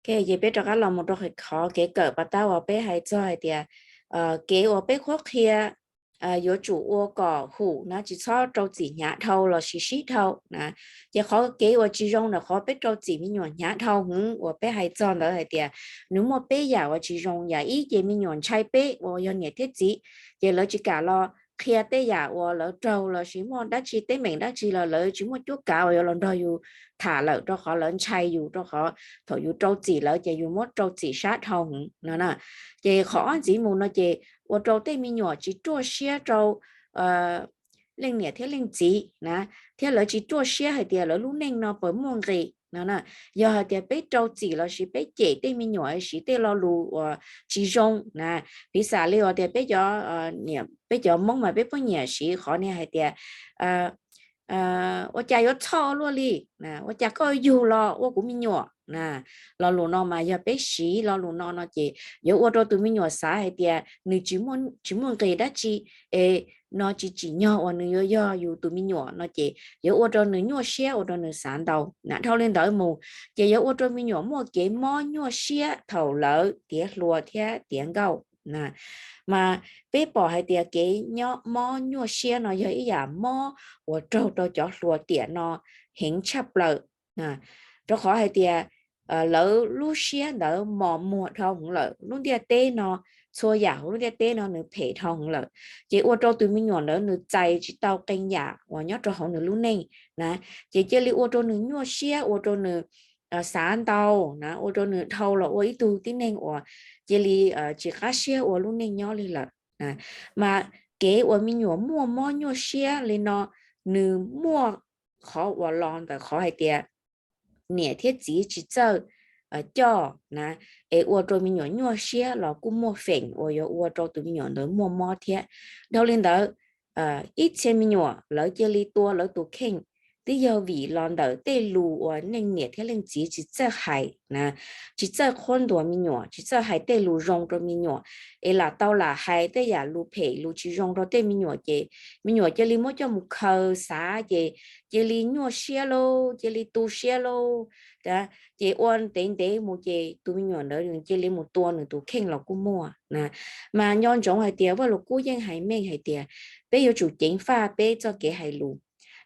Ces peb rov qab los mus rau qhov kev kawm pas tab uas peb hais txog hais tias kev uas peb qhuab qhia yuav tsum ua kom hum na, tsis txhob rau txim hnyav dhau lossis sib dhau na. Ces qhov kev uas tsis zoo ntawm qhov peb rau txim me nyuam hnyav dhau heev uas peb hais txog ntawd hais tias nws muaj peb yam uas tsis zoo. Yam ib ces me nyuam ntshai peb uas yog niam thiab txiv, ces lawv tsis kam los qhia tej yam uas lawv raug lossis muaj dab tsi teeb meem dab tsi los lawv tsis muaj cuab kav uas yuav los nrog yus tham lawm, rau qhov lawv ntshai yus, rau qhov thaum yus rau txim lawv ces yus muab rau txim sab dhau heev no na. Ces qhov ob ntxiv mus no ces ua rau tej me nyuam tsis ruaj siab rau leej niam thiab leej txiv na, thiab lawv tsis ruaj siab hais tias lawv lub neej no puas muaj nqis no na. Yog hais tias peb rau txim lossis peb cem tej me nyuam siv tej lo lus uas tsis zoo na, piv xam li uas tias peb cov, peb cov Hmoob mas peb pheej nyiam siv qhov niag hais tias ua cas yuav txhoj luaj li, ua cas koj yug los ua kuv me nyuam na. Lo lus no mas yog peb siv lo lus no no ces yuav ua rau tus me nyuam xav hais tias nws tsis muaj nqis dab tsi, es no tsis tsim nyog uas nws yuav yog yus tus me nyuam no ces yuav ua rau nws nyuaj siab, ua rau nws xav ntau na. Dhau li ntawd mus ces yuav ua rau me nyuam muaj kev mob nyuaj siab thaum lawv tiav hluas thiab tiav nkauj. Mas peb pom hais tias kev mob nyuaj siab no yog ib yam mob uas raug rau cov hluas tiam no heev tshaj plaws, rau qhov hais tias lawv lub siab ntawd mos muag dhau heev lawm. Lub ntiaj teb no, txhua yam hauv lub ntiaj teb no nws phem dhau heev lawm, ces ua rau tus me nyuam ntawd nws txais tsis tau qee yam uas nyob rau hauv nws lub neej na. Ces cia li ua rau nws nyuaj siab, ua rau nws xav ntau na, ua rau nws dhau los ua ib tug tib neeg uas cia li tsis qab siab ua lub neej nyob li lawm. Mas kev uas me nyuam muaj mob nyuaj siab li no, nws muaj qhov uas los ntawm qhov hais tias niam thiab txiv tsis txawj coj na, es ua rau me nyuam nyuaj siab los kuj muaj feem uas yuav ua rau tus me nyuam ntawd muaj mob thiab. Dhau li ntawd, ib txhia me nyuam lawv cia li tua lawv tus kheej, twb yog vim los ntawm tej lus uas leej niam thiab leej txiv tsis txawj hais na, tsis txawj qhuab ntuas me nyuam, tsis txawj hais tej lus zoo rau me nyuam, es lam tau lam hais tej yam lus phem lus tsis zoo rau tej me nyuam ces me nyuam cia li muab coj mus khaws xav ces cia li nyuaj siab lauj, cia li tu siab lauj. Ces ua ntev ntev mus ces tus me nyuam ntawd cia li mus tua nws tus kheej los kuj muaj na. Mas nco ntsoov hais tias Vaj Lug Kub yeej hais meej hais tias peb yuav tsum ceev faj peb txoj kev hais lus.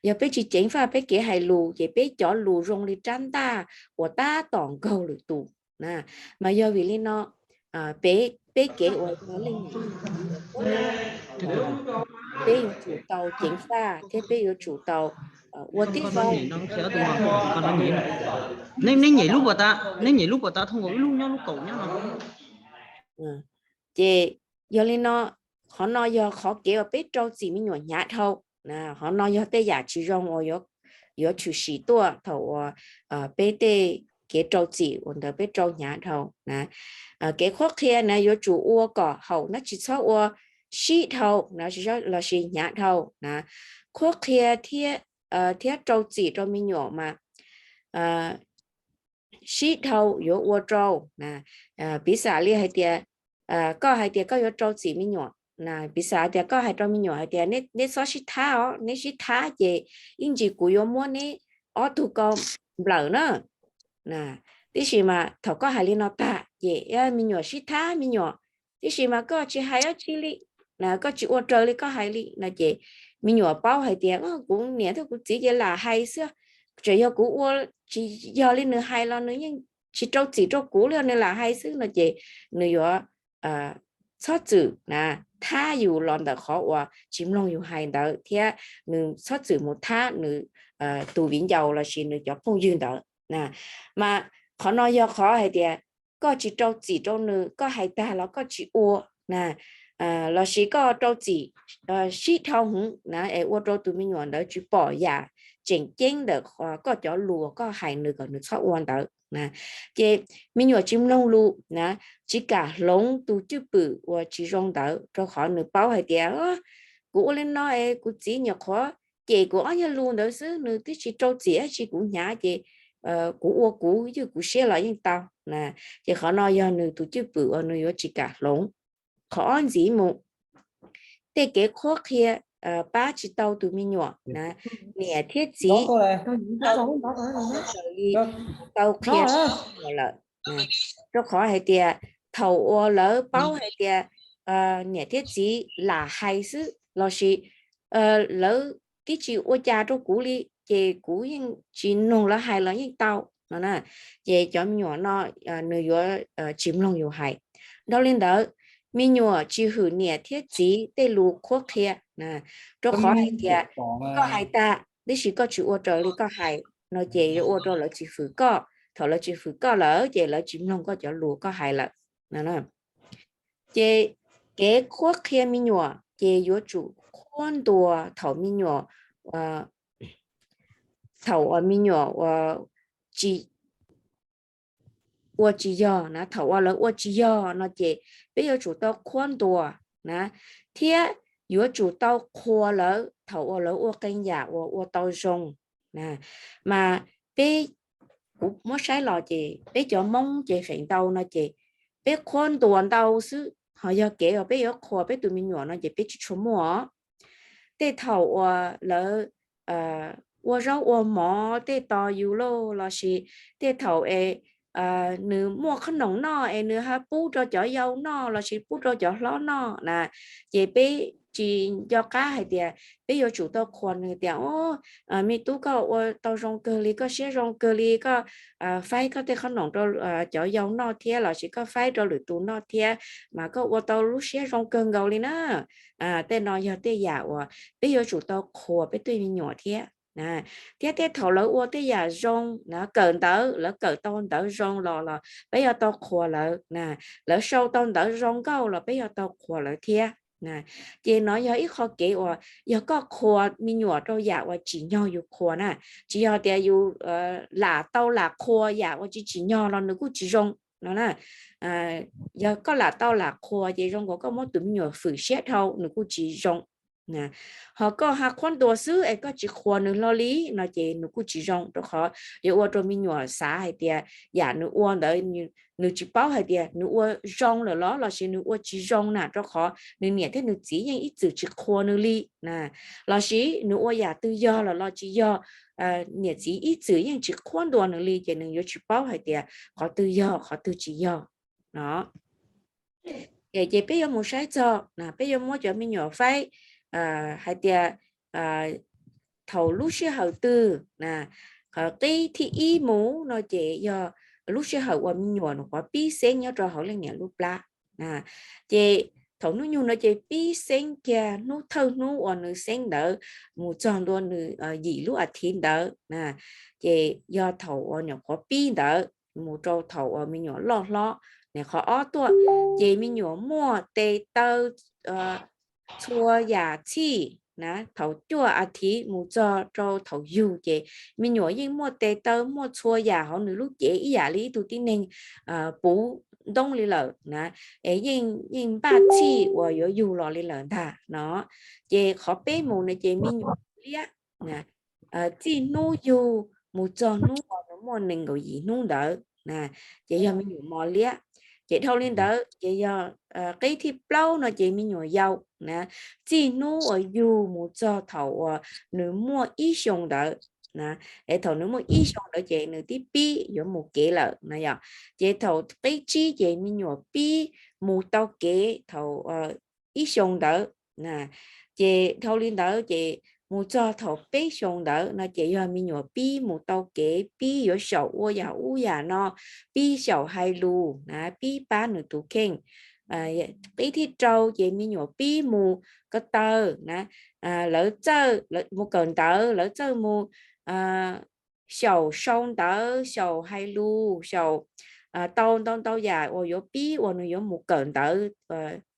Yog peb tsis ceev faj peb kev hais lus ces peb cov lus zoo li rab ntaj uas tab tom nkaug lwm tus na. Mas yog vim li no, peb kev ua leej niam peb yuav tsum tau ceev faj thiab peb yuav tsum tau ua tib zoo. Neb nyem lub puas tas, neb nyem lub puas tas thooj nkaus ib lub nyob lub kaum nyob no. Ces yog li no, qhov no yog qhov kev uas peb rau txim me nyuam hnyav dhau. Qhov no yog tej yam tsis zoo uas yuav tshwm sim tuaj thaum uas peb tej kev rau txim uas ntawd peb rau hnyav dhau na. Kev qhuab qhia na yuav tsum ua kom haum na, tsis txhob ua sib dhau na, lossis hnyav dhau na. Qhuab qhia thiab rau txim rau me nyuam mas sib dhau yuav ua rau na. Piv xam li hais tias koj hais tias koj yuav rau txim me nyuam, piv xam tias koj hais rau me nyuam hais tias neb txhob sib thab os, neb sib thab ces ib ntsis kuv yuav muab neb ob tug ko nplawm na. Tiam sis mas thaum koj hais li no tag ces me nyuam sib thab me nyuam, tiam sis mas koj tsis hais dab tsi li, koj tsis ua raws li koj hais li no ces me nyuam paub hais tias kuv niam thiab kuv txiv ces lam hais xwb, txawm yog kuv ua tsis yog li nws hais los nws yeej tsis rau txim rau kuv li, nws lam hais xwb no ces nws yuav txhob txwm na thab yus los ntawm qhov uas tsis mloog yus hais ntawd thiab nws txhob txwm mus thab nws tus viv ncaus lossis nws cov phooj ywg ntawd. Mas qhov no yog qhov hais tias koj tsis rau txim rau nws, koj hais tag los koj tsis ua na, lossis koj rau txim sib dhau heev na es ua rau tus me nyuam ntawd tsis pom yam tseem ceeb ntawm koj cov lus koj hais nws kom nws txhob ua ntawd na. Ces me nyuam tsis mloog lus na, tsis kam hloov tus cwj pwm uas tsis zoo ntawd rau qhov nws paub hais tias kuv ua li no es kuv txiv nyuam qhuav cem kuv ob nyuag lus ntawd xwb, nws twb tsis rau txim dab tsi kuv hnyav ces kuv ua kuv ywj kuv siab los yeej tau na. Ces qhov no yog nws tus cwj pwm uas nws yuav tsis kam hloov. Qhov ob ntxiv mus, tej kev qhuab qhia pab tsis tau tus me nyuam na, niam thiab txiv tau, tau qhia lawm Rau qhov hais tias thaum uas lawv paub hais tias niam thiab txiv lam hais xwb lossis lawv twb tsis ua cas rau kuv li, ces kuv yeej tsis mloog lawv hais los yeej tau no na. Ces cov me nyuam no nws yuav tsis mloog yus hais. Dhau li ntawd, me nyuam tsis hwm niam thiab txiv tej lus qhuab qhia, rau qhov hais tias koj hais tag tiam sis koj tsis ua raws li koj hais no ces yuav ua rau lawv tsis hwm koj. Thaum lawv tsis hwm koj lawm ces lawv tsis mloog koj cov lus koj hais lawm. Ces kev qhuab qhia me nyuam ces yuav tsum qhuab ntuas thaum me nyuam thaum uas me nyuam ua tsis yog na, thaum uas lawv ua tsis yog no ces peb yuav tsum tau qhuab ntuas na, thiab yuav tsum tau qhuas lawv thaum uas lawv ua qee yam uas ua tau zoo. Mas peb, kuv muab saib los ces peb cov Hmoob ces feem ntau no ces peb qhuab ntuas ntau xwb, ho yog kev uas peb yuav qhuas peb tus me nyuam no ces peb tsis tshua muaj. Tej thaum uas lawv ua zaub ua mov tej tos yus lauj, lossis tej thaum es nws muaj qhob noom noj es nws ho pub rau cov yau noj lossis pub rau cov hlob noj na, ces peb tsis nco qab hais tias peb yuav tsum tau qhuas nws tias, me tub, koj ua tau zoo kawg li, koj siab zoo kawg li, koj faib koj tej qhob noom rau cov yau noj thiab lossis koj faib rau lwm tus noj thiab, mas koj ua tau lub siab zoo kawg nkaus li na. Tej no yog tej yam uas peb yuav tsum tau qhuas peb tej me nyuam thiab. Thiab tej thaum lawv ua tej yam zoo na, kawm ntawv, lawv kawm tau ntawv zoo los los peb yuav tau qhuas lawv na, lawv sau tau ntawv zoo nkauj los peb yuav tau qhuas lawv thiab. Ces no yog ib qho kev uas yog koj qhuas me nyuam rau yam uas tsim nyog yus qhuas na, tsis yog tias yus lam tau lam qhuas yam uas tsis tsim nyog los nws kuj tsis zoo no na. Yog koj lam tau lam qhuas ces zoo nkaus koj muab tus me nyuam fwm siab dhau, nws kuj tsis zoo. Ho koj ho qhuab ntuas xwb es koj tsis qhuas nws hlo li no ces nws kuj tsis zoo, rau qhov yuav ua rau me nyuam xav hais tias yam nws ua ntawd nws tsis paub hais tias nws ua zoo lawm los lossis nws ua tsis zoo na, rau qhov nws niam thiab nws txiv yeej ib txwm tsis qhuas nws li na, lossis nws ua yam twg yog los los tsis yog, niam txiv ib txwm yeej tsis qhuab ntuas nws li, ces nws yuav tsis paub hais tias qhov twg yog qhov twg tsis yog no. Ces peb yuav mus saib txog na, peb yuav muab cov me nyuam faib hais tias thaum lub sij hawm twg na, qhov qib thib ib mus no ces yog lub sij hawm uas me nyuam nws qhuav pib xeeb nyob rau hauv leej niam lub plab. Ces thaum hnub nyoog no ces pib xeeb kiag hnub thawj hnub uas nws xeeb ntawd mus txog ntua nws yim lub a thiv ntawd na, ces yog thaum uas nyuam qhuav pib ntawd mus rau thaum uas me nyuam loj hlob, nws qhov ob tuaj, ces me nyuam muaj tes taw txhua yam txhij na, thaum cuaj a thiv mus txog rau thaum yug ces me nyuam yeej muaj tes taw muaj txhua yam hauv nws lub cev ib yam li ib tug tib neeg puv ntoob li lawm na, es yeej npaj txhij uas yuav yug los li lawm ntag no. Ces qhov peb mus no ces me nyuam liab, txij hnub yug mus txog hnub uas nws muaj nees nkaum yim hnub ntawd, ces yog me nyuam mos liab. Ces dhau li ntawd ces yog qib thib plaub no ces me nyuam yau na, txij hnub uas yug mus txog thaum uas nws muaj ib xyoos ntawd. Es thaum nws muaj ib xyoos ntawd ces nws twb pib yuav mus kev lawm na yom. Ces thaum qib tsib ces me nyuam pib mus tau kev thaum ib xyoos ntawd. Ces dhau li ntawd ces mus txog thaum peb xyoos ntawd no ces yog me nyuam pib mus tau kev, pib yuav xyaum ua yam ub yam no, pib xyaum hais lus na, pib pab nws tus kheej. Qib thib rau ces me nyuam pib mus ko taw na, lawv txawj mus kawm ntawv, lawv txawj mus xyaum sau ntawv, xyaum hais lus, xyaum tau ntau ntau yam uas yuav pib uas nws yuav mus kawm ntawv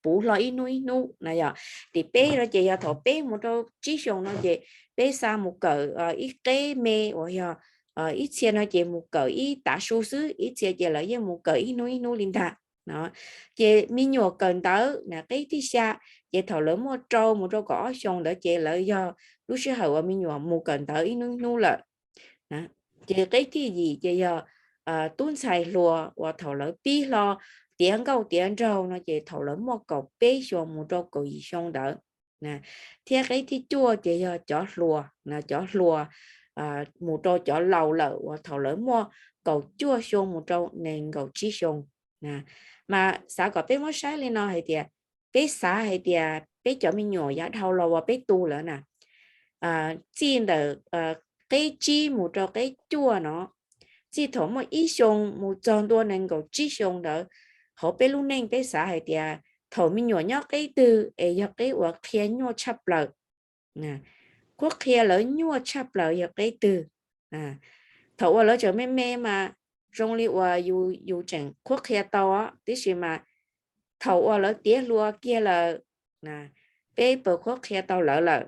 puv hlo ib hnub ib hnub na yom. Tim peb no ces yog thaum peb mus rau tsib xyoos no ces peb xa mus kawm ib qeb me uas yog ib txhia no ces mus kawm ib tav su xwb, ib txhia ces lawv yeej mus kawm ib hnub ib hnub li ntag no. Ces me nyuam kawm ntawv na, qib thib xya, ces thaum lawv muaj rau mus rau kaum ob xyoos ntawd ces lawv yog lub sij hawm uas me nyuam mus kawm ntawv ib hnub ib hnub lawm. Ces qib thib yim ces yog tub ntxhais hluas uas thaum lawv pib hlo tiav nkauj tiav nraug no ces thaum lawv muaj kaum peb xyoos mus rau kaum yim xyoo ntawd. Thiab qib thib cuaj ces yog cov hluas, cov hluas mus rau cov laus lawm uas thaum lawv muaj kaum cuaj xyoo mus rau nees nkaum tsib xyoo. Mas xav kom peb muab saib li no hais tias, peb xav hais tias peb cov me nyuam yav dhau los uas peb tu lawm na, txij ntawm qeb tsib mus rau qeb cuaj no, txij thaum muaj ib xyoo mus txog ntua nees nkaum tsib xyoo ntawd, hauv peb lub neej peb xav hais tias thaum me nyuam nyob qeb twg es yog qeb uas qhia nyuaj tshaj plaws, qhuab qhia lawv nyuaj tshaj plaws yog qeb twg. Thaum uas lawv tseem me me mas zoo li uas yus tseem qhuab qhia tau, tiam sis mas thaum uas lawv tiav hluas kiag lawm, peb puas qhuab qhia tau lawv lawm,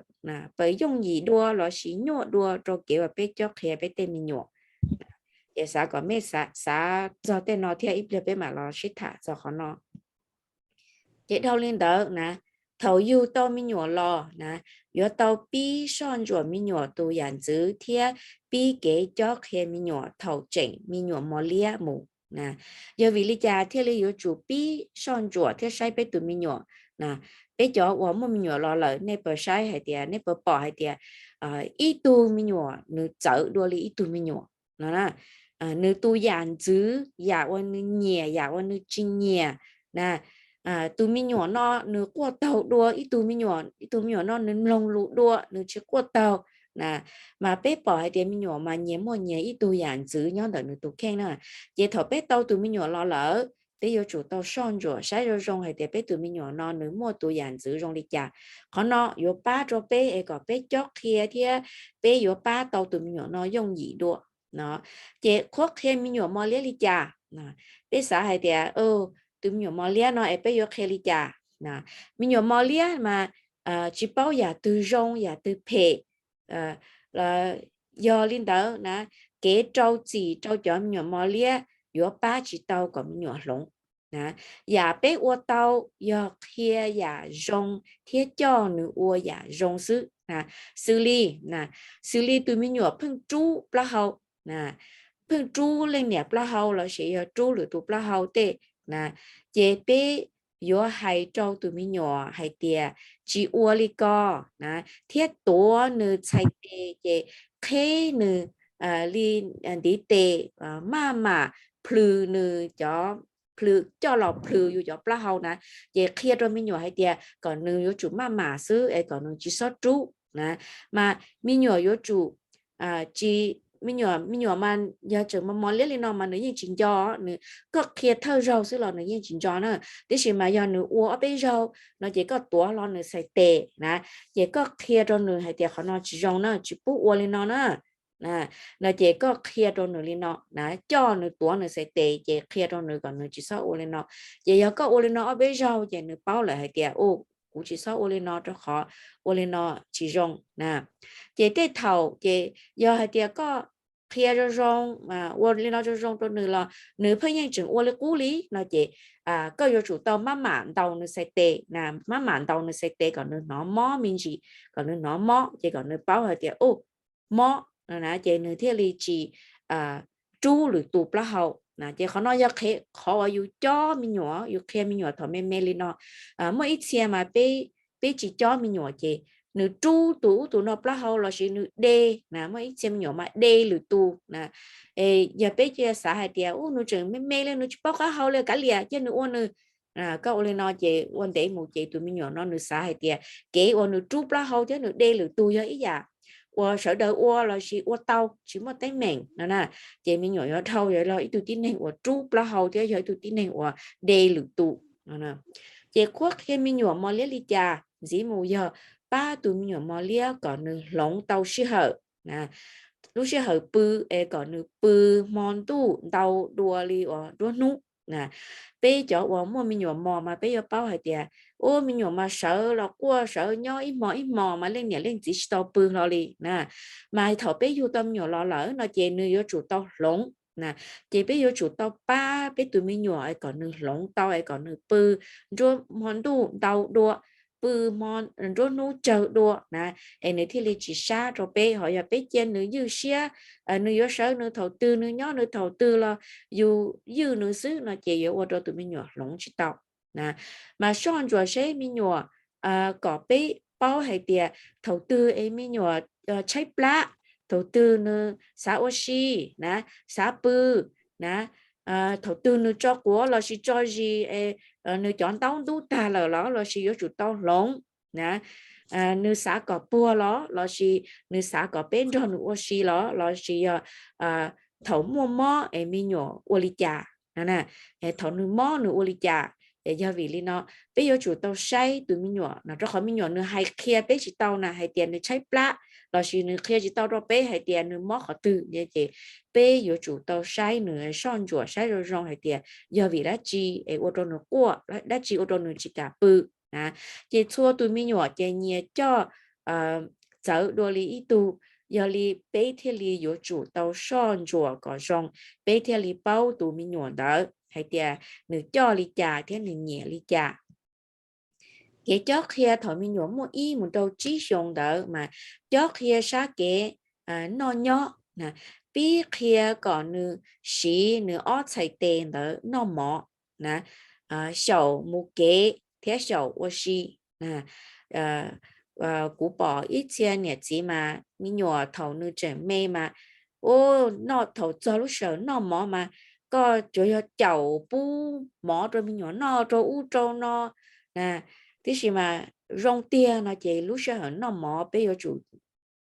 puas yooj yim dua los sis nyuaj dua rau kev uas peb cob qhia peb tej me nyuam. Ces xav kom mej xav txog tej no thiab ib pliag peb mam los sib tham txog qhov no. Ces dhau li ntawd na, thaum yug tau me nyuam los na, yuav tau pib soj ntsuam me nyuam tus yam ntxwv thiab pib kev cob qhia me nyuam thaum tseem me nyuam mos liab mus. Yog vim li cas thiaj li yuav tsum pib soj ntsuam thiab saib peb tus me nyuam? Peb cov uas muaj me nyuam los lawm, nej puas saib hais tias, nej puas pom hais tias ib tug me nyuam nws txawv dua li ib tug me nyuam no? Nws tus yam ntxwv, yam uas nws nyiam, yam uas nws tsis nyiam na, tus me nyuam no nws quaj taug dua ib tug me nyuam, ib tug me nyuam no nws mloog lus dua, nws tsis quaj taug na. Mas peb pom hais tias me nyuam mas nyias muaj nyias ib tug yam ntxwv nyob ntawm nws tus kheej na. Ces thaum peb tau tus me nyuam los lawm, peb yuav tsum tau soj ntsuam saib zoo zoo hais tias peb tus me nyuam no nws muaj tus yam ntxwv zoo li cas. Qhov no yuav pab rau peb es kom peb cob qhia thiab peb yuav pab tau tus me nyuam no yooj yim dua no. Ces qhuab qhia me nyuam mos liab li cas? Peb xav hais tias tus me nyuam mos liab no es peb yuav qhia li cas? Me nyuam mos liab mas tsis paub yam twg zoo yam twg phem. Yog li ntawd na, kev rau txim rau cov me nyuam mos liab yuav pab tsis tau kom me nyuam hloov. Yam peb ua tau yog qhia yam zoo thiab coj nws ua yam zoo xwb. Xws li, xws li tus me nyuam pheej rub plaub hau, pheej rub leej niam plaub hau los sis yog rub lwm tus plaub hau tej na, ces peb yuav hais rau tus me nyuam hais tias tsis ua li ko na, thiab tuav nws txhais tes ces qheb nws li ntiv tes, maj mam plhws nws cov, plhws, coj los plhws yus cov plaub hau na. Ces qhia rau me nyuam hais tias kom nws yuav tsum maj mam xwb es kom nws tsis txhob rub na. Mas me nyuam yuav tsum tsis, me nyuam, me nyuam mas yog tseem mos mos liab li no mas nws yeej tsis nco, nws, koj qhia thawj zaug xwb los nws yeej tsis nco na. Tiam sis mas yog nws ua ob peb zaug no ces koj tuav hlo nws txhais tes na, ces koj qhia rau nws hais tias qhov no tsis zoo na, tsis pub ua li no na. No ces koj qhia rau nws li no na, coj nws tuav nws txhais tes ces qhia rau nws kom nws tsis txhob ua li no. Ces yog koj ua li no ob peb zaug ces nws paub lawm hais tias, u, kuv tsis txhob ua li no rau qhov ua li no tsis zoo na. Ces tej thaum ces yog hais tias koj qhia zoo zoo, ua li no zoo zoo rau nws los nws pheej yeej tseem ua li qub li no ces koj yuav tsum tau maj mam ntaus nws txhais tes na, maj mam ntaus nws txhais tes kom nws hnov mob me ntsis, kom nws hnov mob ces kom nws paub hais tias, u, mob no na, ces nws thiaj li tsis rub lwm tus plaub hau na. Ces qhov no yog qhov uas yus cob me nyuam, yus qhia me nyuam thaum me me li no. Muaj ib txhia mas peb, peb tsis cob me nyuam ces nws rub tus ub tus no plaub hau los sis nws de na, muaj ib txhia me nyuam mas de lwm tus na. Yog peb cia xav hais tias, u, nws tseem me me li, nws tsis paub qab hau li, kav liam, cia nws ua nws. Koj ua li no ces ua ntev mus ces tus me nyuam no nws xav hais tias kev uas nws rub plaub hau thiab nws de lwm tus yog ib yam uas sawv daws ua los sis ua tau, tsis muaj teeb meem no na. Ces me nyuam yuav dhau yog los ib tug tib neeg uas rub plaub hau thiab yog ib tug tib neeg uas de lwm tus. Ces qhuab qhia me nyuam mos liab li cas? Ntxiv mus yog pab tus me nyuam mos liab kom nws hloov tau sij hawm, lub sij hawm pw, es kom nws pw hmo ntuj ntau dua li uas nruab hnub. Peb cov uas muaj me nyuam mos mas peb yuav paub hais tias, u, me nyuam mas sawv los quaj, sawv nyob ib hmo ib hmo mas leej niam leej txiv tsis tau pw hlo li na. Mas thaum peb yug tau me nyuam los lawm no ces nws yuav tsum tau hloov na. Ces peb yuav tsum tau pab peb tus me nyuam es kom nws hloov tau, es kom nws pw nruab, hmo ntuj ntau dua, pw hmo, nruab hnub tsawg dua na, es nws thiaj li tsis sab rau peb. Ho yog peb cia nws ywj siab, nws yuav sawv nws thaum twg, nws nyob nws thaum twg los yus ywj nws xwb no ces yuav ua rau tus me nyuam hloov tsis tau. Mas soj ntsuam seb me nyuam, kom peb paub hais tias thaum twg es me nyuam tshaib plab, thaum twg nws xav ua si na, xav pw na, thaum twg nws tso quav lossis tso zis, nws cov ntaub ntub tag lawm los lossis yuav tsum tau hloov na, nws xav kom puag los lossis nws xav kom peb nrog nws ua si los lossis yog thaum muaj mob es me nyuam ua li cas, thaum nws mob nws ua li cas. Yog vim li no, peb yuav tsum tau saib tus me nyuam no, rau qhov me nyuam nws hais qhia peb tsis tau na, hais tias nws tshaib plab lossis nws qhia tsis tau rau peb hais tias nws mob qhov twg, ces peb yuav tsum tau saib nws, soj ntsuam saib zoo zoo hais tias yog vim dab tsi es ua rau nws quaj, dab tsi ua rau nws tsis kam pw na. Ces txhua tus me nyuam ces nyias coj txawv dua li ib tug, yog li peb thiaj li yuav tsum tau soj ntsuam kom zoo, peb thiaj li paub tus me nyuam ntawd hais tias nws coj li cas thiab nws nyiam li cas. Kev cob qhia thaum me nyuam muaj ib mus rau tsib xyoos ntawd mas cob qhia sab kev noj nyob, pib qhia kom nws siv nws ob txhais tes ntawd noj mov na, xyaum mus kev thiab xyaum ua si. Kuv pom ib txhia niam txiv mas me nyuam thaum nws tseem me mas, u, noj thaum txog lub sij hawm noj mov mas koj tsuas yog caum pub mov rau me nyuam noj rau ub rau no na. Tiam sis mas zoo tiag no ces lub sij hawm noj mov peb yuav tsum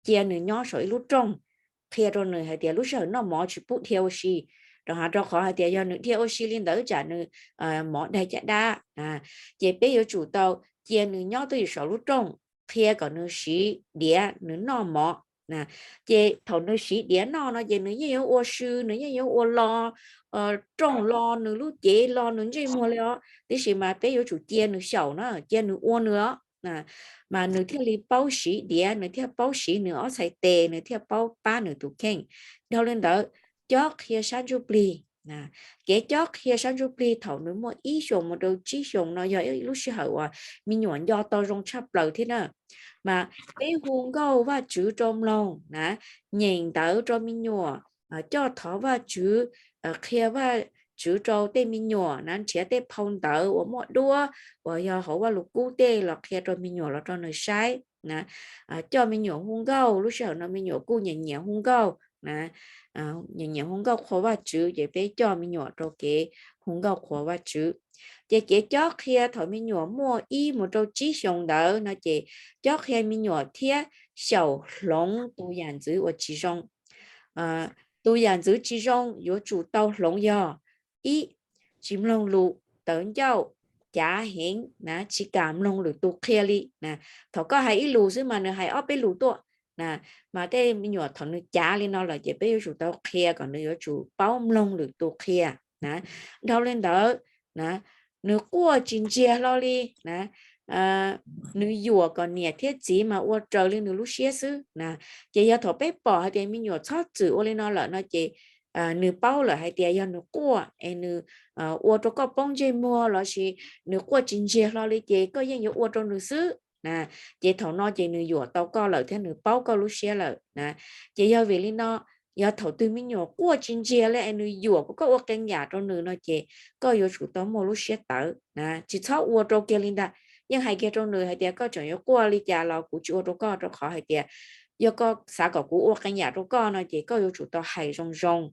cia nws nyob saum ib lub rooj, qhia rau nws hais tias lub sij hawm noj mov tsis pub dhia ua si, rau qhov hais tias yog nws dhia ua si li ntawd tsam nws mov daig caj dab. Ces peb yuav tsum tau cia nws nyob twj ywm saum lub rooj, qhia kom nws siv diav nws noj mov. Ces thaum nws siv diav noj no ces nws yeej yuav ua si, nws yeej yuav ua lo rooj, lo nws lub cev, lo nws ntsej muag li os, tiam sis mas peb yuav tsum cia nws xyaum na, cia nws ua nws os, mas nws thiaj li paub siv diav, nws thiaj paub siv nws ob txhais tes, nws thiaj paub pab nws tus kheej. Dhau li ntawd, cob qhia sab ntsuj plig. Kev cob qhia sab ntsuj plig thaum nws muaj ib xyoos mus rau tsib xyoos no yog ib lub sij hawm uas me nyuam nco tau zoo tshaj plaws thiab na. Mas peb hu nkauj Vajtswv rau mloog na, nyeem ntawv rau me nyuam, coj thov Vajtswv, qhia Vajtswv rau tej me nyuam na, nrhiav tej phau ntawv uas muaj duab uas yog hauv Vajluskub tej los qhia rau me nyuam los rau nws saib na. Coj me nyuam hu nkauj, lub sij hawm no me nyuam kuj nyiam nyiam hu nkauj na, nyiam nyiam hu nkauj qhuas Vajtswv, ces peb coj me nyuam rau kev hu nkauj qhuas Vajtswv. Ces kev cob qhia thaum me nyuam muaj ib mus rau tsib xyoos ntawd no ces cob qhia me nyuam thiab xyaum hloov tus yam ntxwv uas tsis zoo. Tus yam ntxwv tsis zoo yuav tsum tau hloov yog: ib, tsis mloog lus, tawv ncauj, cav heev na, tsis kam mloog lwm tus qhia li na. Thaum koj hais ib lus xwb mas nws hais ob peb lus tuaj na. Mas tej me nyuam thaum nws cav li no lawm ces peb yuav tsum tau qhia kom nws yuav tsum paub mloog lwm tus qhia na. Dhau li ntawd na, nws quaj tsis ntsiag hlo li na, nws yuam kom niam thiab txiv mas ua raws li nws lub siab xwb na. Ces yog thaum peb pom hais tias me nyuam txhob txwm ua li no lawm no ces nws paub lawm hais tias yog nws quaj es nws ua rau koj poob ntsej muag lossis nws quaj tsis ntsiag hlo li ces koj yeej yuav ua rau nws xwb na. Ces thaum no ces nws yuam tau koj lawm thiab nws paub koj lub siab lawm na. Ces yog vim li no, yog thaum twg me nyuam quaj tsis ntsiag li es nws yuam kom koj ua qee yam rau nws no ces koj yuav tsum tau muaj lub siab tawv na, tsis txhob ua rau kiag li ntag. Yeej hais kiag rau nws hais tias koj tseem yuav quaj li cas los kuv tsis ua rau koj, rau qhov hais tias yog koj xav kom kuv ua qee yam rau koj no ces koj yuav tsum tau hais zoo zoo,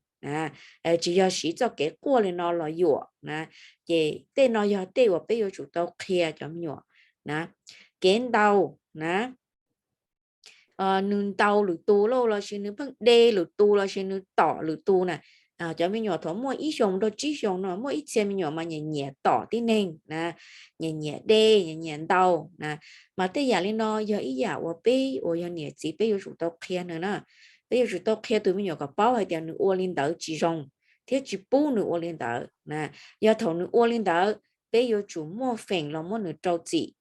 tsis yog siv txoj kev quaj li no los yuam na. Ces tej no yog tej uas peb yuav tsum tau qhia cov me nyuam na. Kev ntaus na, nws ntaus lwm tus lauj lossis nws pheej de lwm tus lossis nws tom lwm tus na. Cov me nyuam thaum muaj ib xyoos rau tsib xyoos no muaj ib txhia me nyuam mas nyiam nyiam tom tib neeg na, nyiam nyiam de, nyiam nyiam ntaus na. Mas tej yam li no yog ib yam uas peb uas yog niam txiv peb yuav tsum tau qhia nws na. Peb yuav tsum tau qhia tus me nyuam kom paub hais tias nws ua li ntawd tsis zoo thiab tsis pub nws ua li ntawd na. Yog thaum nws ua li ntawd, peb yuav tsum muaj feem los muab nws rau txim.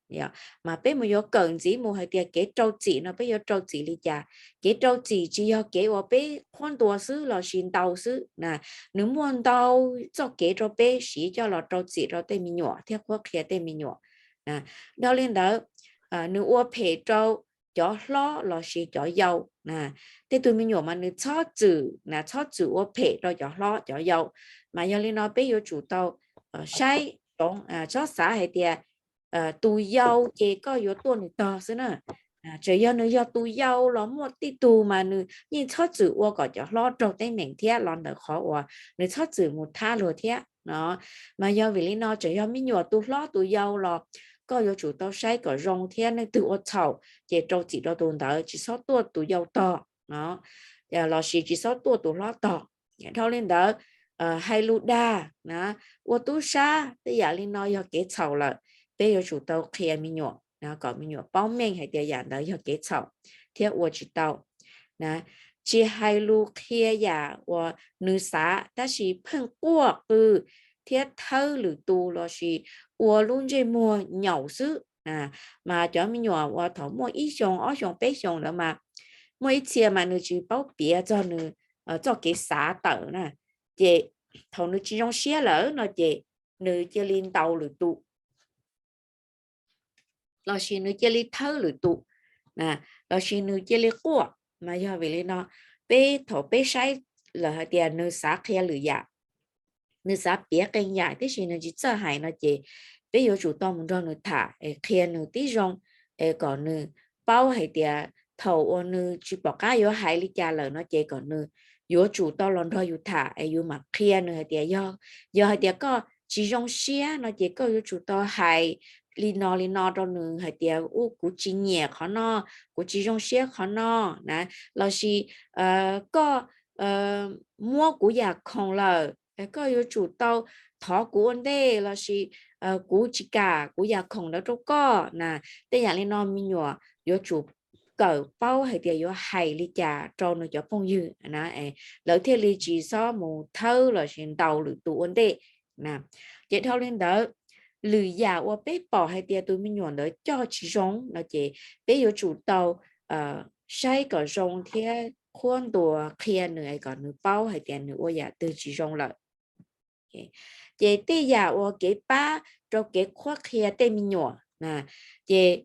Mas peb mus yuav kawm ntxiv mus hais tias kev rau txim no peb yuav rau txim li cas. Kev rau txim tsis yog kev uas peb qhuab ntuas xwb lossis ntaus xwb na. Nws muaj ntau txoj kev rau peb siv coj los rau txim rau tej me nyuam thiab qhuab qhia tej me nyuam. Dhau li ntawd, nws ua phem rau cov hlob lossis cov yau na. Tej tug me nyuam mas nws txhob txwm na, txhob txwm ua phem rau cov hlob cov yau. Mas yog li no peb yuav tsum tau saib, txhob xav hais tias tus yau ces koj yuav tuaj nws tog xwb na. Txawm yog nws yog tus yau los muaj tej tug mas nws yeej txhob txwm ua kom cov hlob raug teeb meem thiab los ntawm qhov uas nws txhob txwm mus thab luag thiab no. Mas yog vim li no txawm yog me nyuam tus hlob tus yau los koj yuav tsum tau saib kom zoo thiab leej twg ua txhaum ces rau txim rau tus ntawd, tsis txhob tuaj tus yau tog no, lossis tsis txhob tuaj tus hlob tog. Dhau li ntawd, hais lus dag na, ua tub sab tej yam li no yog kev txhaum lawm. Peb yuav tsum tau qhia me nyuam kom me nyuam paub meej hais tias yam ntawd yog kev txhaum thiab ua tsis tau. Tsis hais lus qhia yam uas nws xav tab sis pheej quaj qw thiab thawb lwm tus lossis ua lub ntsej muag nyaum xwb. Mas cov me nyuam uas thaum muaj ib xyoos ob xyoos peb xyoos ntawd mas muaj ib txhia mas nws tsis paub piav txog nws txoj kev xav tawm na, ces thaum nws tsis zoo siab lawm no ces nws cia li ntaus lwm tus lossis nws cia li thawb lwm tus lossis nws cia li quaj. Mas yog vim li no peb thaum peb saib lawm hais tias nws xav qhia lwm yam, nws xav piav qee yam tiam sis nws tsis txawj hais no ces peb yuav tsum tau mus nrog nws tham es qhia nws tib zoo es kom nws paub hais tias thaum uas nws tsis pom qab yuav hais li cas lawm no ces kom nws yuav tsum tau los nrog yus tham es yus mam qhia nws hais tias yog, yog hais tias koj tsis zoo siab no ces koj yuav tsum tau hais li no li no rau nws hais tias u kuv tsis nyiam qhov no, kuv tsis zoo siab qhov no na, lossis koj muab kuv yam khoom lawm, koj yuav tsum tau thov kuv ua ntej lossis kuv tsis kam kuv yam khoom ntawd rau koj na. Tej yam li no me nyuam yuav tsum kawm paub hais tias yuav hais li cas rau nws cov phooj ywg na, lawv thiaj li tsis txhob mus thawb lossis ntaus lwm tus ua ntej. Ces dhau li ntawd, lwm yam uas peb pom hais tias tus me nyuam ntawd coj tsis zoo no ces peb yuav tsum tau saib kom zoo thiab qhuab ntuas qhia nws kom nws paub hais tias nws ua yam twg tsis zoo lawm. Ces tej yam uas kev pab rau kev qhuab qhia tej me nyuam na, ces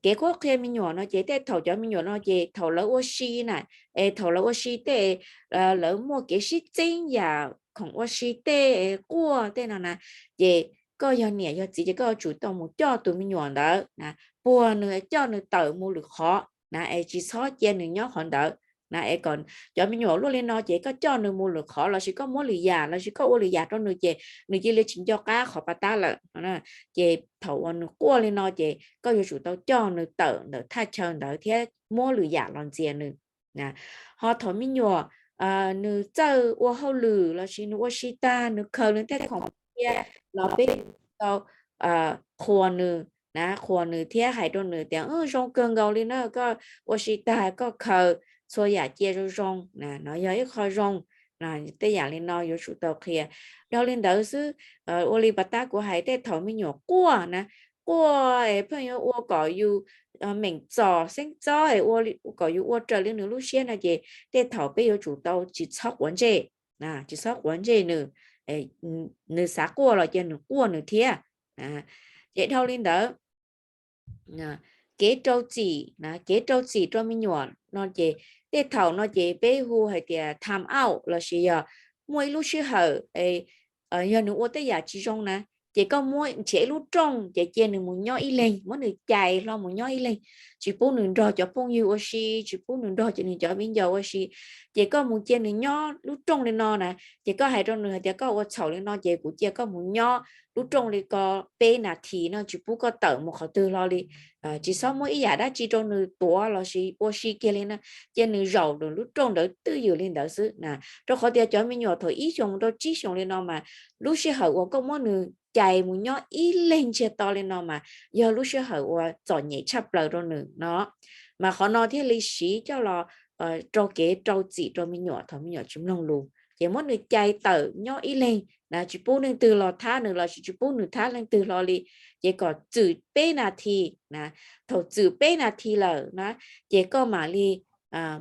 kev qhuab qhia me nyuam no ces tej thaum cov me nyuam no ces thaum lawv ua si na, es thaum lawv ua si tej lawv muaj kev sib txeeb yam khoom ua si tej quaj tej no na, ces koj yog niam yog txiv ces koj yuav tsum tau mus coj tus me nyuam ntawd na, puag nws coj nws tawm mus lwm qhov na, es tsis txhob cia nws nyob qhov ntawd na, es kom cov me nyuam luaj li no ces koj coj nws mus lwm qhov lossis koj muab lwm yam lossis koj ua lwm yam rau nws ces nws cia li tsis nco qab qhov pas tab lawm. Ces thaum uas nws quaj li no ces koj yuav tsum tau coj nws tawm ntawm thaj chaw ntawd thiab muab lwm yam los ntxias nws. Ho thaum me nyuam nws txawj ua hauj lwm lossis nws ua si tag nws khaws nws tej khoom cia los peb tau qhuas nws na, qhuas nws thiab hais rau nws tias zoo kawg nkaus li na, koj ua si tag koj khaws txhua yam cia zoo zoo na, no yog ib qho zoo. Tej yam li no yuav tsum tau qhia. Dhau li ntawd xwb, ua li pas tab kuv hais tej thaum me nyuam quaj na, quaj es pheej yuav ua kom yus meem txom xeeb txob es kom yus ua raws li nws lub siab no ces tej thaum peb yuav tsum tau tsis txhob quav ntsej, tsis txhob quav ntsej nws, nws xav quaj los cia nws quaj nws thiab. Ces dhau li ntawd, kev rau txim na, kev rau txim rau me nyuam no ces tej thaum no ces peb hu hais tias time out lossis yog muaj ib lub sij hawm yog nws ua tej yam tsis zoo na, ces koj muab nrhiav ib lub rooj ces cia nws mus nyob ib leeg, muab nws cais hlo mus nyob ib leeg, tsis pub nws nrog cov phooj ywg ua si, tsis pub nws nrog nws cov viv ncaus ua si, ces koj mus cia nws nyob lub rooj li no na, ces koj hais rau nws hais tias koj ua txhaum li no ces kuv cia koj mus nyob lub rooj li ko peb nas this no, tsis pub koj tawm mus qhov twg hlo li. Tsis txhob muab ib yam dab tsi rau nws tuav lossis ua si kiag li na, cia nws zaum nws lub rooj ntawd twj ywm li ntawd xwb na. Rau qhov tias cov me nyuam thaum ib xyoos rau tsib xyoos li no mas lub sij hawm uas koj muab nws cais mus nyob ib leeg ntsiag to li no mas yog lub sij hawm uas txom nyem tshaj plaws rau nws no. Mas qhov no thiaj li siv coj los rau kev rau txim rau me nyuam thaum me nyuam tsis mloog lus, ces muab nws cais tawm nyob ib leeg na, tsis pub leej twg los thab nws lossis tsis pub nws thab leej twg hlo li, ces kom txwm peb nas this na. Thaum txwm peb nas this lawm na, ces koj mam li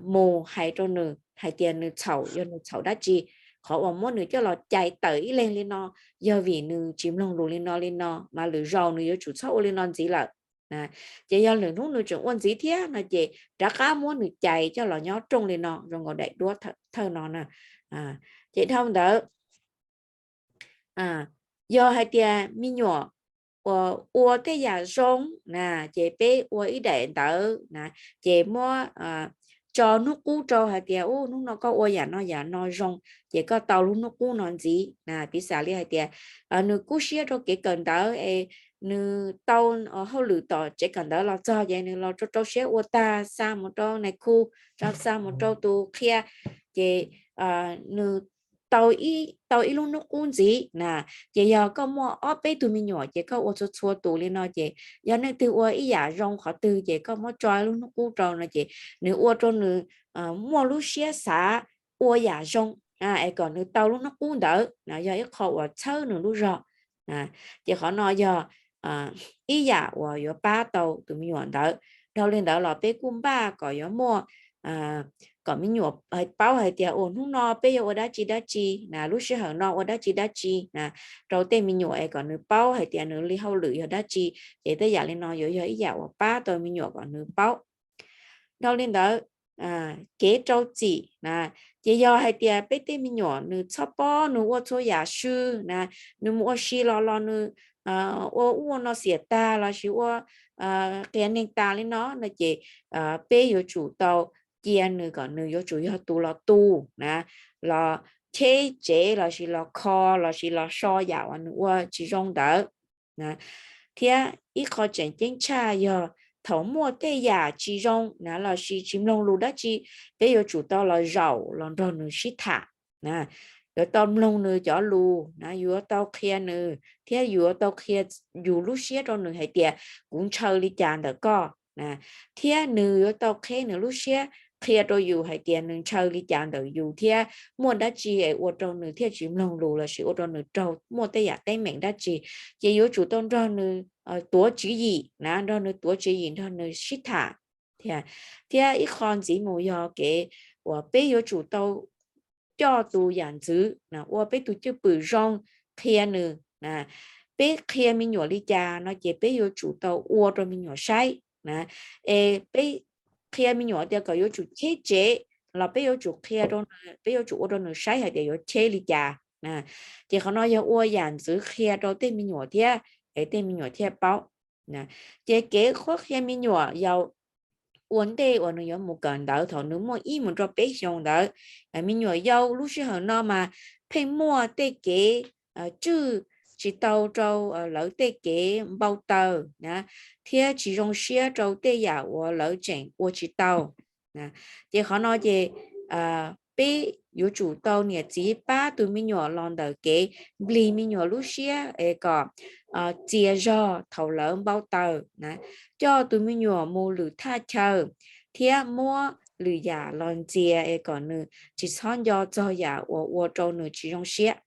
mus hais rau nws hais tias nws txhaum yog nws txhaum dab tsi, qhov uas muab nws coj los cais tawm ib leeg li no yog vim nws tsis mloog lus li no li no, mas lwm zaus nws yuav tsum txhob ua li no ntxiv lawm. Ces yog lwm hnub nws tseem ua ntxiv thiab no ces rov qab muab nws cais coj los nyob rooj li no zoo nkaus daim duab thawj no na. Ces dhau ntawd, yog hais tias me nyuam ua tej yam zoo na, ces peb ua ib daim ntawv na, ces muab tso hnub qub rau hais tias, u, hnub no koj ua yam no yam no zoo, ces koj tau lub hnub qub no ntxiv na. Piv xam li hais tias nws kub siab rau kev kawm ntawv es nws tau hauj lwm tom tsev kawm ntawv los txog ces nws los rau rau siab ua tag xa mus rau nais khu, xa mus rau tus qhia, ces nws tau ib lub hnub qub ntxiv na. Ces yog koj muaj ob peb tug me nyuam ces koj ua txhua txhua tus li no ces yog leej twg ua ib yam zoo qhov twg ces koj muab tso lub hnub qub rau no ces nws ua rau nws muaj lub siab xav ua yam zoo es kom nws tau lub hnub qub ntawd na, yog ib qho uas txhawb nws lub zog. Ces qhov no yog ib yam uas yuav pab tau tus me nyuam ntawd. Dhau li ntawd los peb kuj npaj kom yuav muaj, kom me nyuam paub hais tias ua hnub no peb yuav ua dab tsi dab tsi na, lub sij hawm no ua dab tsi dab tsi na, rau tej me nyuam es kom nws paub hais tias nws li hauj lwm yog dab tsi. Ces tej yam li no yuav yog ib yam uas pab tau me nyuam kom nws paub. Dhau li ntawd, kev rau txim na, ces yog hais tias peb tej me nyuam nws txhob pob, nws ua txhua yam swb na, nws mus ua si los los nws ua ub ua no xiam tag lossis ua qias neeg tas li no no ces peb yuav tsum tau cia nws kom nws yuav tsum yog tus los tu na, los cheb tsev lossis los kho lossis los so yam uas nws ua tsis zoo ntawd. Thiab ib qho tseem ceeb tshaj yog thaum muaj tej yam tsis zoo na lossis tsis mloog lus dab tsi, peb yuav tsum tau los zaum los nrog nws sib tham. Yuav tau mloog nws cov lus na, yuav tau qhia nws thiab yuav tau qhia yus lub siab rau nws hais tias kuv ntshaw li cas ntawm koj na, thiab nws yuav tau qheb nws lub siab qhia rau yus hais tias nws ntshaw li cas ntawm yus thiab muaj dab tsi es ua rau nws thiaj tsis mloog lus lossis ua rau nws raug muaj tej yam teeb meem dab tsi. Ces yuav tsum tau nrog nws tuav tswv yim na, nrog nws tuav tswv yim, nrog nws sib tham. Thiab ib qho ntxiv mus yog kev uas peb yuav tsum tau coj tus yam ntxwv na, ua peb tus cwj pwm zoo qhia nws na. Peb qhia me nyuam li cas no ces peb yuav tsum tau ua rau me nyuam saib na. Es peb qhia me nyuam tias kom yuav tsum cheb tsev los peb yuav tsum qhia rau nws, peb yuav tsum ua rau nws saib hais tias yuav cheb li cas na. Ces qhov no yog ua yam ntxwv qhia rau tej me nyuam thiab, es tej me nyuam thiaj paub. Ces kev qhuab qhia me nyuam yaus ua ntej uas nws yuav mus kawm ntawv thaum nws muaj ib mus rau peb xyoos ntawd. Me nyuam yaus lub sij hawm no mas pheej muaj tej kev tswj tsis tau rau lawv tej kev npau taws na, thiab tsis zoo siab rau tej yam uas lawv tseem ua tsis tau. Ces qhov no ces peb yuav tsum tau niam txiv pab tus me nyuam los ntawm kev nplig me nyuam lub siab es kom txias zog thaum lawv npau taws na, coj tus me nyuam mus lwm thaj chaw thiab muab lwm yam los ntxias es kom nws tsis txhob nco txog yam uas ua rau nws tsis zoo siab.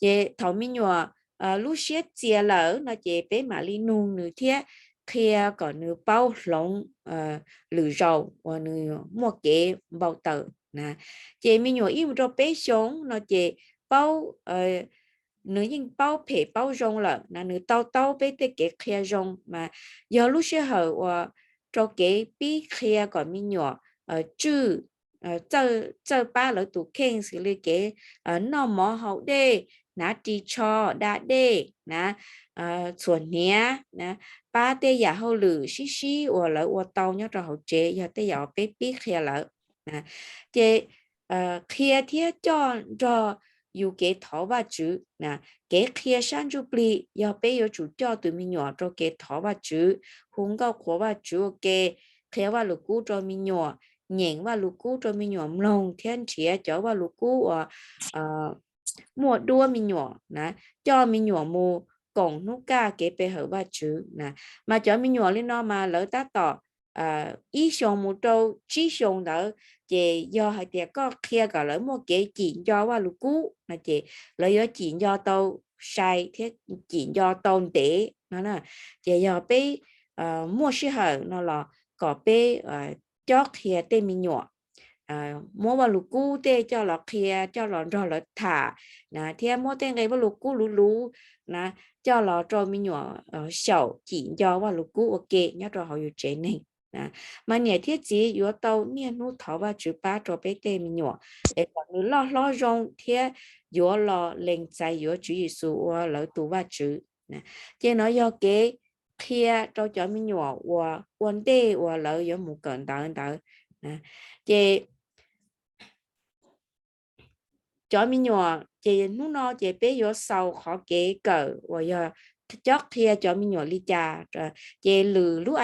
Ces thaum me nyuam lub siab txias lawm no ces peb mam li nug nws thiab qhia kom nws paub hloov lwm zaus uas nws muaj kev npau taws na. Ces me nyuam ib mus rau peb xyoos no ces paub, nws yeej paub phem paub zoo lawm na, nws tau taub peb tej kev qhia zoo mas yog lub sij hawm uas rau kev pib qhia kom me nyuam tswj, txawj pab lawv tus kheej xws li kev noj mov haus dej, hnav ris tsho, da dej na, txhuam hniav na, pab tej yam hauj lwm sib sib uas lawv ua tau nyob rau hauv tsev yog tej yam uas peb pib qhia lawv. Ces qhia thiab coj nrog yus kev thov Vajtswv na. Kev qhia sab ntsuj plig yog peb yuav tsum coj tus me nyuam rau kev thov Vajtswv, hu nkauj qhuas Vajtswv ua ke, qhia Vajluskub rau me nyuam, nyeem Vajluskub rau me nyuam mloog thiab nrhiav cov Vajluskub uas muaj duab me nyuam na, coj me nyuam mus koom hnub kaj kev pe hawm Vajtswv na. Mas cov me nyuam li no mas lawv tab tom ib xyoos mus rau tsib xyoos ntawd, ces yog hais tias koj qhia kom lawv muaj kev cim nco Vajluskub no ces lawv yuav cim nco tau sai thiab cim nco tau ntev no. Ces yog peb muaj sij hawm no los kom peb cob qhia tej me nyuam, muab Vajluskub tej coj los qhia, coj los nrog lawv tham na, thiab muab tej nqe Vajluskub luv luv na coj los rau me nyuam xyaum cim nco Vajluskub ua ke nyob rau hauv yus tsev neeg. Mas niam thiab txiv yuav tau niaj hnub thov Vajtswv pab rau peb tej me nyuam es kom nws loj hlob zoo thiab yuav los lees txais yuav Tswv Yexus ua lawv tus Vajtswv. Ces no yog kev qhia rau cov me nyuam uas ua ntej uas lawv yuav mus kawm ntawv ntawd. Ces cov me nyuam, ces hnub no ces peb yuav xaus qhov kev kawm uas yog cob qhia cov me nyuam li cas. Ces lwm lub